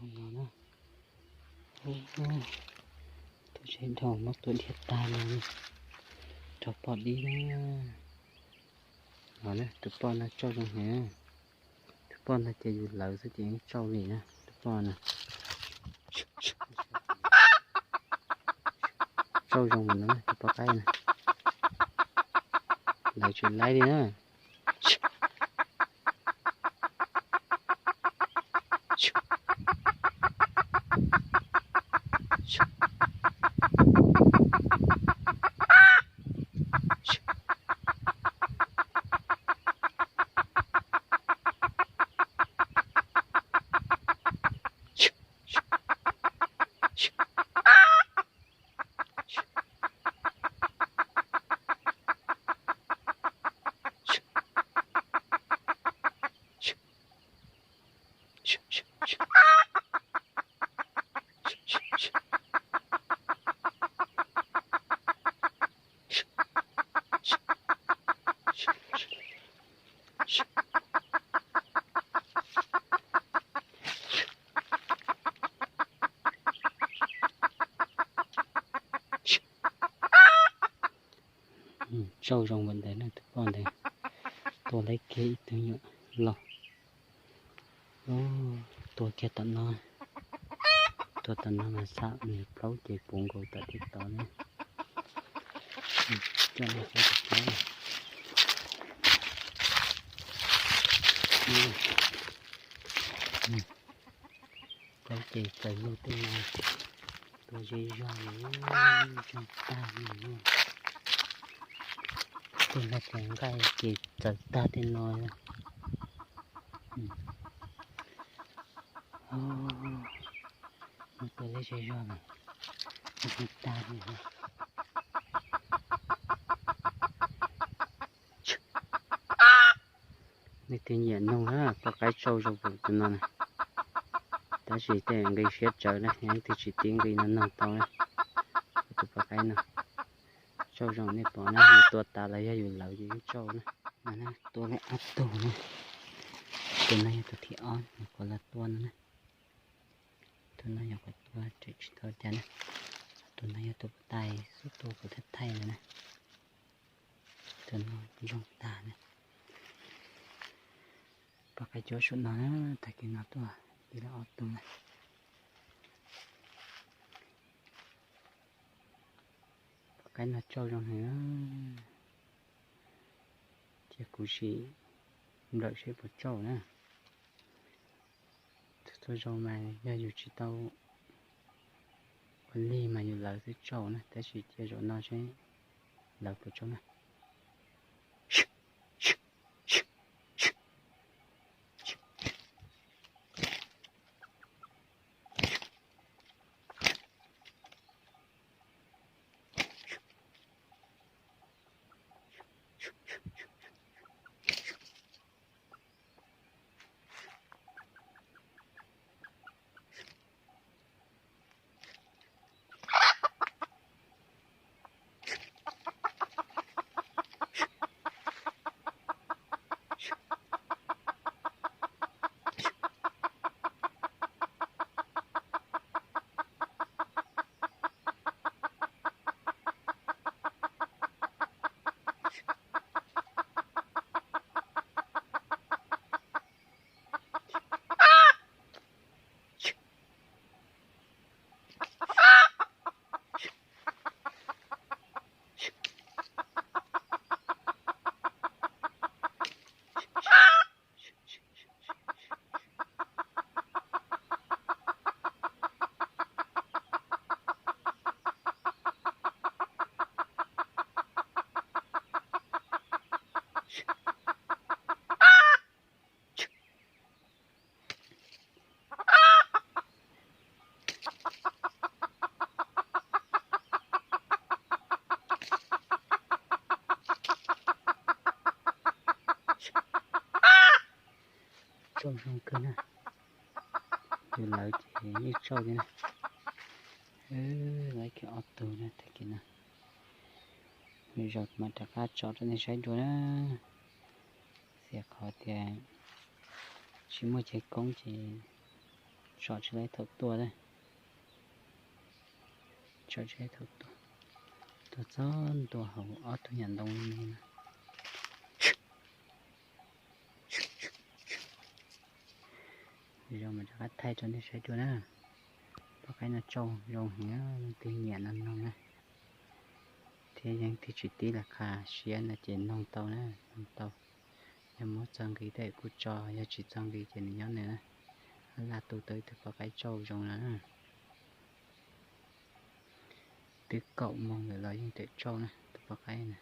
No na, tus tsev dhau muab tua dhia tag no, rau poj dib na. No na, tus poj no tsauj zoo heev. Tus poj no ces yus lawv xwb ces yeej tsauj li na, tus poj no. Tsauj zoo mas no na, tus poj qaib na. Lawv tsis laib li na. Tsauj zoo npaum ntawd na, tus poj ntawd tua laib kiag ib tug nyuam los. Tua kiag tom no, tua tom no mas xam nws plaub ces puv nkaus tom tej tod na. Coj no saib tus plaub. Plaub ces txawm luj tej no, tua zej zog li, zoo tag li. Tej no ces nqaij ces txawm tag tej no. Muab tua zej zog li, zoo tag li. Nej twb nyiam noog na, poj qaib tsauj zoo npaum tus no na. Tab sis tej nqi siab tsawv na, yog leej twg tsis tib nqi no noog tau na. Tus poj qaib no tsauj zoo, nej pom na, yus tua tas los yog yus lawv ces yeej tsauj na. Tua li ob tug na. Tus no yog tus thib ob nyuam qhuav los tua no na. Tus no nyuam qhuav tua tseem tsis tau cas na. Tus no yog tus puas tais xub tua kuv thaij thaij ntawd na. Tus no zoo tag na. Poj qaib cuab saum no na, tag kis no tuaj ib leeg ob tug na. Poj qaib no tsauj zoo heev, cia kuv sim nplawm seb puas tsauj na. Tus txua zoo mas yog yus tsis tau ua lig mas yus lawv xwb tsauj na, tab sis cia zaum no seb lawv puas tsauj na. Tsauj zoo kawg na. Tus lawv ces yeej tsauj thiab na. Lawv kiag ob tug na, tag kis no. Lwm zaus mam rov qab tso rau nej saib dua na. Xiam qhov tias tsis muaj cev koob ces Tsom tsis tau thaum tua, tsom tsis tau thaum tua. Tua txog ntua hauv ob tug nyuam ntoo li no na. Zoo mas rov qab thaij rau nej saib dua na. Poj qaib no tsauj zoo heev, leej twg nyiam no noog na. Thiab yeej twg tsis tib las qha siab no ces noog tau na, noog tau. Yog muab txog nqi tej kuj tso, yog tsis txog nqi ces nws nyob nws na. Laj tu tau ib tug poj qaib tsauj zoo no na. Twb kaum moos lawm los yeej tseem tsauj na tus poj qaib na.